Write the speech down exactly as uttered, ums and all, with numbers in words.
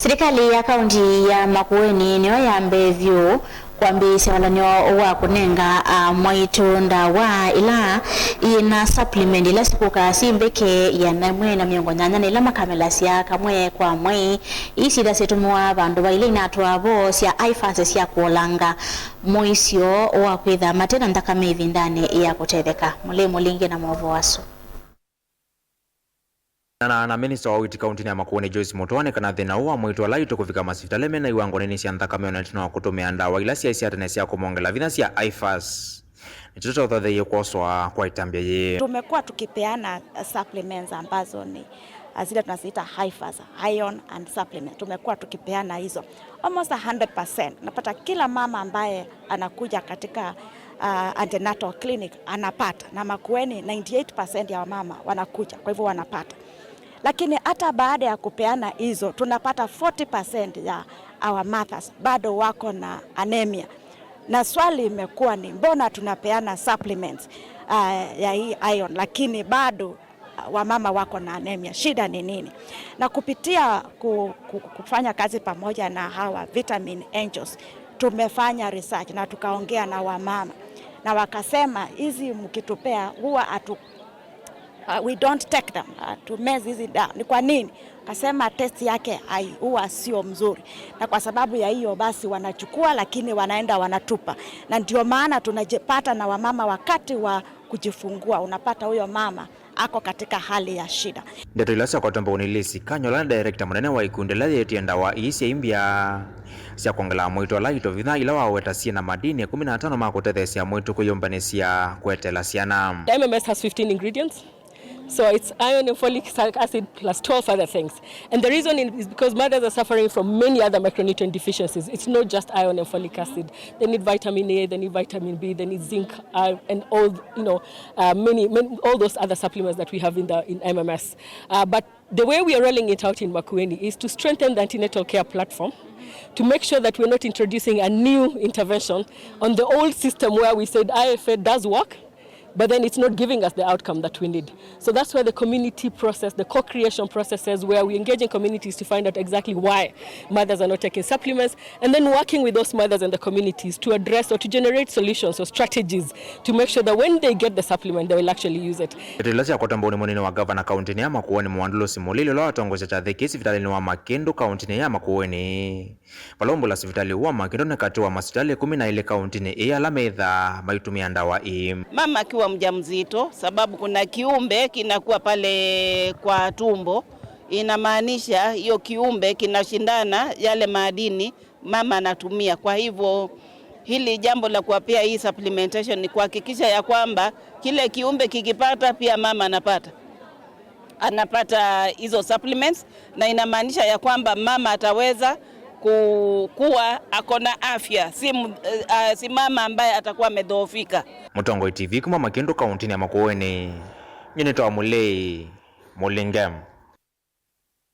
Silikalĩ ya kaunti ya Makueni nĩyo ya mbee vyũ kwambĩĩsya ũlanyo wa kũnenga amwaitũ ndawa ila ina supplement ila sikũkaa syĩ mbeke ĩana ĩmwe na mĩongo nyanya na ila makamelasya kamwe kwa mwei. Ii syĩtha syĩtũmĩwa vandũ va ila inatwaa vo sya IFAS sya kũolanga mũisyo wa kwĩtha mate na nthakame ĩvindanĩ ya kũtetheka. Mũlei Mũlingi na maũvoo asu. Na, na minista wa ũiiti kauntinĩ ya Makueni Joyce Mũtũa nĩ kana thĩna ũũ wa mwaitũ ala aitũ kũvika masivitalĩ mena iwango nini sya nthakame o na ĩtina wa kũtũmĩa ndawa ila syaĩ sya tene sya kũmongela vinya sya IFAS nĩkyo tũtotheeie kwoswa kwa ĩtambya yĩĩ. Tumekuwa tukipeana, uh, supplements ambazo ni, uh, zile tunaziita IFAS, iron and supplement. Tumekuwa tukipeana hizo almost a hundred percent. Unapata kila mama ambaye anakuja katika, uh, antenatal clinic anapata, na Makueni ninety-eight percent ya wamama wanakuja, kwa hivyo wanapata. Lakini hata baada ya kupeana hizo, tunapata forty percent ya our mothers bado wako na anemia. Na swali imekuwa ni, mbona tunapeana supplements, uh, ya hii iron, lakini bado wamama wako na anemia, shida ni nini? Na kupitia ku-, ku-, kufanya kazi pamoja na hawa Vitamin Angels, tumefanya research na tukaongea na wamama, na wakasema, "Hizi mkitupea huwa hatu-, uh, we don't take them, uh, to mess hizi dawa." Ni kwa nini? Kasema test yake hai-, huwa sio mzuri, na kwa sababu ya hiyo basi wanachukua, lakini wanaenda wanatupa, na ndio maana tunajipata na wamama wakati wa kujifungua, unapata huyo mama ako katika hali ya shida. Ndeto ila syakwatwa mbau nĩ Lisi Kanyola, director mũnene wa ikundi ĩla yĩtĩe ndawa ii sya imbya sya kwongela mwaitũ ala aitũ vinya, ila waweta syĩ na madini ĩkũmi na atano ma kũtetheesya mwaitũ kwĩyũmbanĩsya kũetela syana. The M M S has fifteen ingredients. So it's iron and folic acid plus twelve other things. And the reason is because mothers are suffering from many other micronutrient deficiencies. It's not just iron and folic acid. They need vitamin A, they need vitamin B, they need zinc, uh, and all, you know, uh, many, many, all those other supplements that we have in the, in M M S. Uh, but the way we are rolling it out in Makueni is to strengthen the antenatal care platform, to make sure that we're not introducing a new intervention on the old system where we said I F A does work, but then it's not giving us the outcome that we need. So that's where the community process, the co-creation processes, where we engage in communities to find out exactly why mothers are not taking supplements, and then working with those mothers and the communities to address or to generate solutions or strategies to make sure that when they get the supplement, they will actually use it. Ndeto ila syakwatwa mbau nĩ mũnini wa ngavana kauntinĩ ya Makueni, Mwandulusi Mũlili, ũla watongoesya kyathĩ kĩĩ sivitalĩnĩ wa Makĩndũ kauntinĩ ya Makueni. Vala ũmbũla sivitalĩ ũũ wa Makĩndũ nĩ katĩ wa masivitalĩ ĩkũmi na ĩlĩ kauntinĩ ĩĩ ala methaa maitũmĩa ndawa ii. Mama akiwa mjamzito, sababu kuna kiumbe kinakuwa pale kwa tumbo, inamaanisha hiyo kiumbe kinashindana yale madini mama anatumia. Kwa hivyo, hili jambo la kuwapea hii supplementation ni kuhakikisha ya kwamba kile kiumbe kikipata, pia mama anapata. anapata hizo supplements, na inamaanisha ya kwamba mama ataweza ku-, kuwa ako na afya, si m-, eh, ah, si mama ambaye atakuwa amedhoofika. Mũtongoi T V kuma Makĩndũ kauntinĩ ya Makueni, nyie nĩtawa Mũlei Mũlinge.